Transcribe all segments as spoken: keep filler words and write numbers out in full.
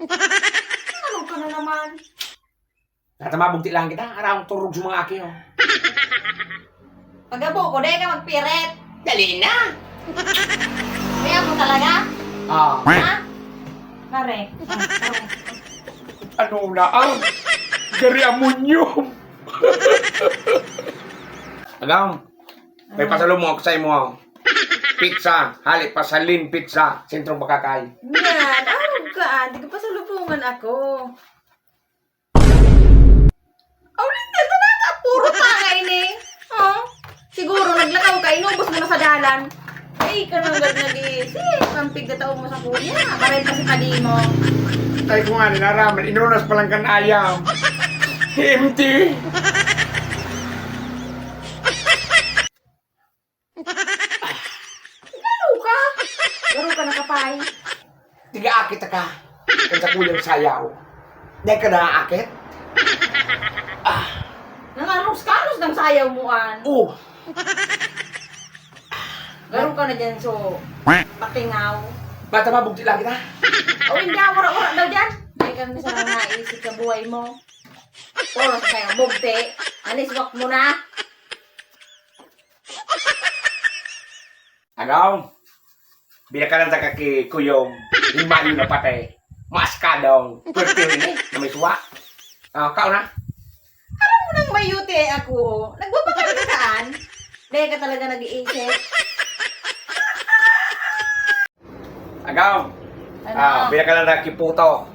Ano ka na naman? Natamabog ti lang kita, aram turog sa mga aki, oh. Pagabo ko, dai ka magpirit. Dali na! Kaya mo talaga? Ah. Ha? Pare. Ano na, ah? Gari amonyum. Agam, may pasalubong ako sa imo. Pizza, hali pa sa Lin Pizza, Sentrong Bakakay. Yan, arog ka, ah. Di ka pasalubungan ako. Aw, Linda, talaga, puro tanga ini. Oh, siguro naglakaw ka, inubos mo na sa dalan. Ay, ka nang gad nag-iisip. Ang pigtatao mo sa kuya. Maray pa si padi mo. Ay, kung ano, naraman, inunas pa lang kan ayam. Empty. Garo ka? Garo ka nakapay? Tiga-akit ka. Kan sa kuyang sayaw. Dahil ka naaakit? Ah. Nanganos-kanos ng sayaw mo, an. Oh. Garo ka na dyan, so, patingaw. Bata ba, bugti lang kita? O, hindi, wala-wala daw dyan. Dahil ka na sa mga naisip sa buhay mo. Oras na yung bugti. Aniswak mo na. Ano? Binakalan ta ka ki Kuyog, himay na pati. Maskadong, pwerte rin eh, na may suwa. Ah, kao na? Alam mo nang may U T I ako, oh. Nagbabakal ka saan? Dahil ka talaga nag-iisip. Agaw. Ano? Ah, binakalan ta ki Puto.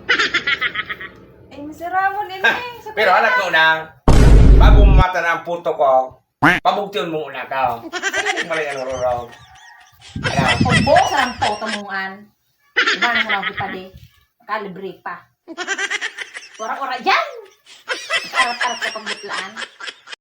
Ay, masarawan ini. Sa Pero kanya. Anak ko na, bago mamata na ang puto ko, pabugtion mo una ka. Ay, malay ang rurong. Ano? Ubo sa lang to, tamungan. Iba na sa lang padi. Kalibre pa. Ora-ora dyan! Arat-arat ka pang butlaan.